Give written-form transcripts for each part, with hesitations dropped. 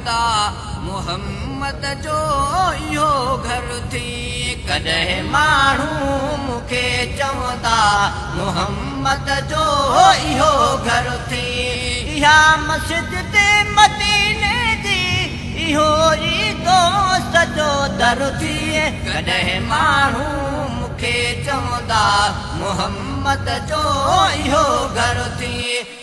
چوندا محمد جو اهو گهر ٿي. ڪڏهن ماڻهو مون کي چوندا محمد جو اهو گهر ٿي. اها مسجد مديني جي اهو ئي دوست جو در ٿي. ڪڏهن ماڻهو مون کي چوندا محمد جو اهو گهر ٿي.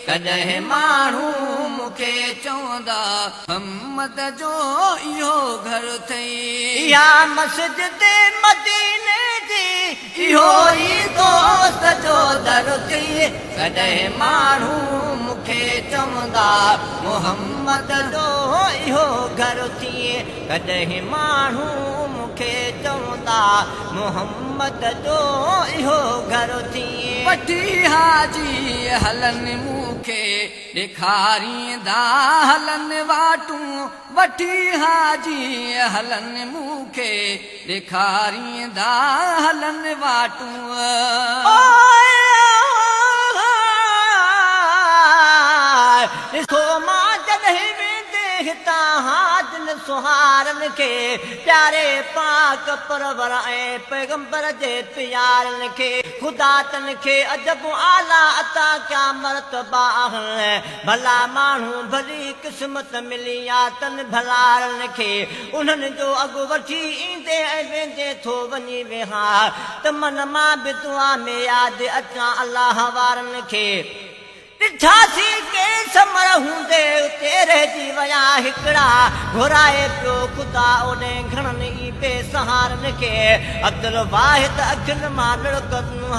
ڪڏهن ماڻهو مون کي چوندا محمد جو اهو گهر ٿئي. اها مسجد مديني جي اهو ئي دوست جو در ٿي. ڪڏهن ماڻهو مون کي چوندا محمد جو اهو گهر ٿي. ڪڏهن ماڻهو مون کي چوندا محمد جو اهو گهر ٿي. وٺي حاجي هلن مون کي ڏيکاريندا هلن واٽون وٺي حاجي هلن مون کي ڏيکاريندا هلن واٽون. ڏسو مان جڏهن ويندي هتان هاجن سهارن کي پياري پاڪ پرور ۽ پيغمبر جي پيارن کي خدا تن کي عجب اعليٰ عطا ڪيا مرتبا آهن ڀلا ماڻهو ڀلي قسمت ملي آ تن ڀلارن کي انهن جو اڳ وٺي ايندي ۽ ويندي ٿو وڃي ويهان ته من مان به دعا ۾ ياد اچان الله وارن کي. ڏٺاسين ڪي ثمر هوندي اتي رهجي ويا هڪڙا گهرائي پيو خدا اوڏي گهڻن ئي بي سهارن کي عبدالواحد اکين مان لڙڪ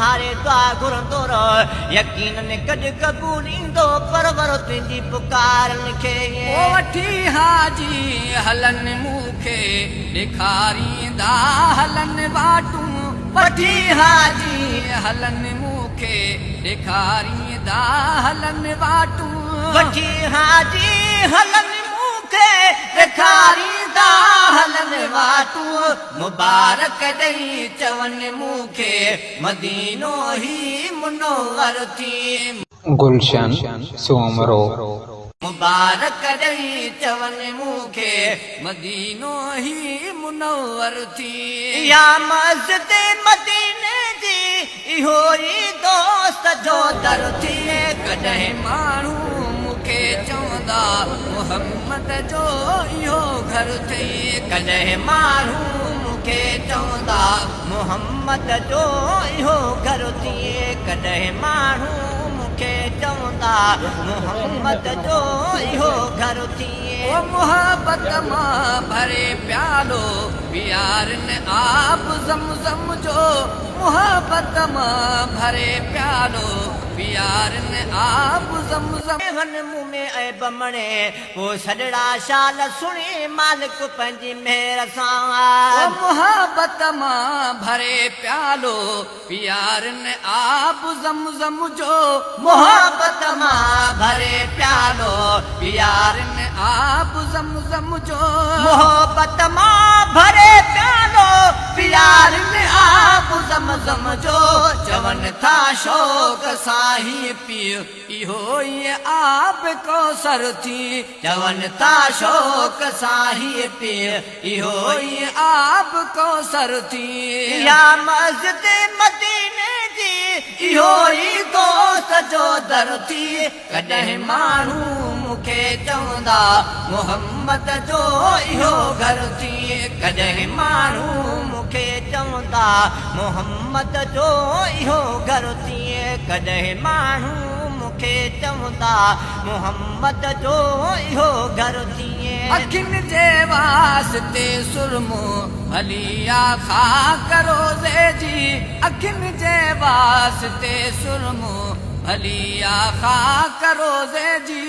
هاري دعا گهرندو رهه يقينن ڪڏ قبول ايندو پرور تنهنجي پڪارن کي. پوء وٺي حاجي هلن مون کي ڏيکاريندا هلن واٽون وٺي حاجي هلن مون کي ڏيکاريندا هلن واٽون. وٺي حاجي هلن مون کي ڏيکاريندا هلن واٽون. مبارڪ ڏئي چون مون کي مدينو هي منور ٿي. گلشن سومرو. مبارڪ ڏئي چون مون کي مدينو هي منور ٿي. اها مسجد مديني جي اهو ئي دوست جو در ٿي. ڪڏهن ماڻهو مون کي چوندا محمد جو اهو گهر ٿي. ڪڏهن ماڻهو مون کي چوندا محمد جو اهو گهر ٿي. ڪڏهن ماڻهو مون کي چوندا محمد جو اهو گهر ٿي. او محبت مان ڀري پيالو پيارن آب زم زم جو محبت مان ڀري پيالو پيارن آب زم زم. هن مون ۾ عيب مڻي پوء سڏڙا شال سڻي مالڪ پنهنجي مهر سان. او محبت مان ڀري پيالو پيارن آب زم زم جو. محبت مان ڀري پيالو پيارن آب زم زم جو. محبت مان ڀري پيالو پيارن آب زم زم جو. چون ٿا شوق سان هي پيء اهو ئي آب ڪوثر ٿي. چون ٿا شوق سان هي پيء اهو ئي آب ڪوثر ٿي. اها مسجد مديني جي اهو ئي دوست جو در ٿي. ڪڏهن ماڻهو مون کي چوندا محمد جو اهو گهر ٿي. ڪڏهن ماڻهو مون کي چوندا محمد جو اهو گهر ٿي. ڪڏهن ماڻهو مون کي چوندا محمد جو اهو گهر ٿي. اکين جي واسطي سرمو ڀلي آ خاڪ روضي جي. اکين جي واسطي سرمو ڀلي آ خاڪ روضي جي.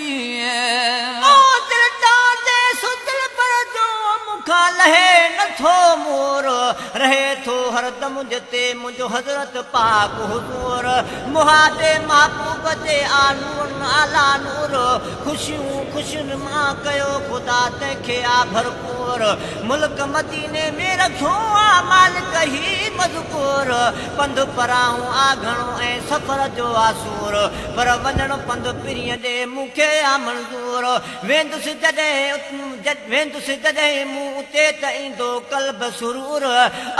او دل تان جي ستل پر جو مون کان لهي نٿو مور. رهي ٿو هردم جتي منهنجو حضرت پاڪ حضور. محابي محبوب جي آ نور اعليٰ نور. نور. خوشيون خوشين مان ڪيو خدا تنهن کي آ ڀرپور. ملڪ مديني ۾ رکيو آ مالڪ هي مذڪور. پنڌ پراهون آ گهڻو ۽ سفر جو آ سور. پر وڃڻ پنڌ پرينء ڏي مون کي آ منظور. ويندس جڏهن ويندس جڏهن مون اتي ته ايندو قلب سرور.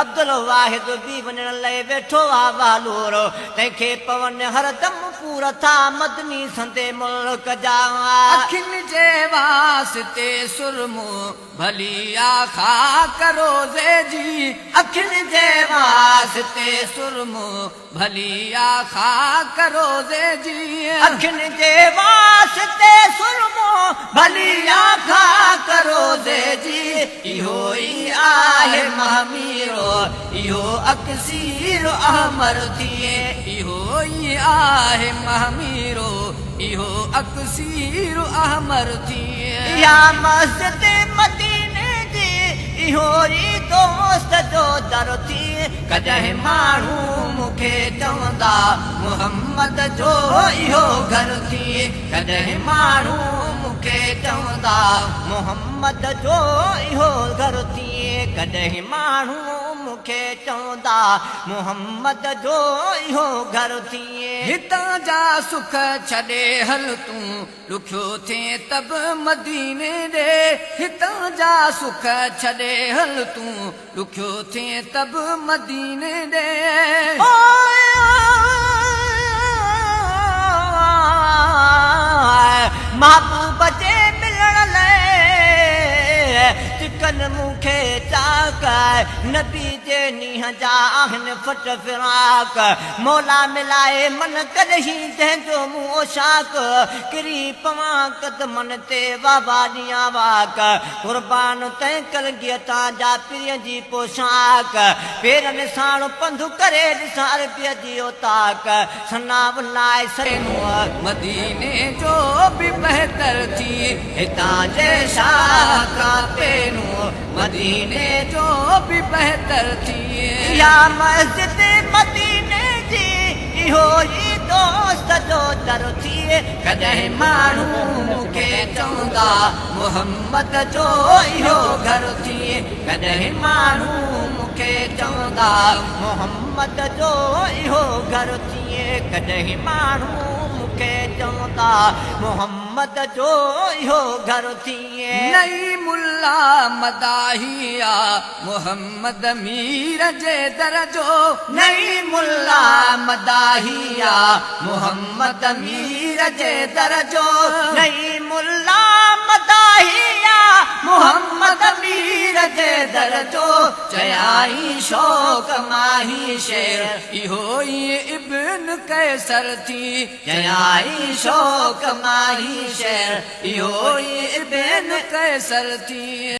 عبدالواحد به وڃڻ لئه ويٺو آ والور. تنهن کي پون هر دم پور ٿا مدني سندي ملڪ جا. اکين جي واسطي سرمو ڀلي آ خاڪ روضي جي. اکين جي واسطي سرمو ڀلي آ خاڪ روضي جي. اکين جي واسطي سرمو ڀلي آ خاڪ روضي جي. اهو ئي آهي مهميرو اهو اڪسير احمر ٿئي. اهو ئي آهي مهميرو اهو اڪسير احمر ٿئي. اها مسجد مديني جي اهو ئي دوست جو در ٿئي. ڪڏهن ماڻهو مون کي چوندا محمد جو اهو گهر ٿئي. ڪڏهن ماڻهو مون کي چوندا محمد جو اهو گهر ٿئي. ڪڏهن ماڻهو مون کي چوندا محمد جو اهو گهر ٿئي. هتان جا سک ڇڏي هل تون ڏکيو ٿئين ته به مديني ڏي. هتان جا سک ڇڏي هل تون ڏکيو ٿئين ته به مديني ڏي. محبوب جي ملڻ لئه چڪن مون کي چاڪ. نبي جي نينهن جا آهن ڦٽ فراق. مولا ملائي من ڪڏهن جنهن جو مون اوشاڪ. ڪري پوان قدمن تي واهه ڏيان واڪ. قربان تنهن ڪلگيء تان جا پرينء جي پوشاڪ. پيرن ساڻ پنڌ ڪري ڏسان عربيء جي اوطاق. ثنا لاء سرينو مديني جو به بهتر ٿي. هتان جي شاهه کان پينو مديني جو به بهتر ٿي. اها مسجد مديني جي اهو ئي دوست جو در ٿئي. ڪڏهن ماڻهو مون کي چوندا محمد جو اهو گهر ٿئي. ڪڏهن ماڻهو مون کي چوندا محمد جو اهو گهر ٿئي. ڪڏهن ماڻهو مون کي چوندا محمد جو اهو گهر ٿئي. نعيم الله مداحي آ محمد مير جي در جو. نعيم الله مداحي آ محمد مير جي در جو. نعيم الله مداحي آ محمد مير جي در جو. چيائين شوق مان هي شعر اهو ئي ابن قيصر ٿي. چيائين شوق مان هي شعر اهو ئي ابن قيصر ٿي.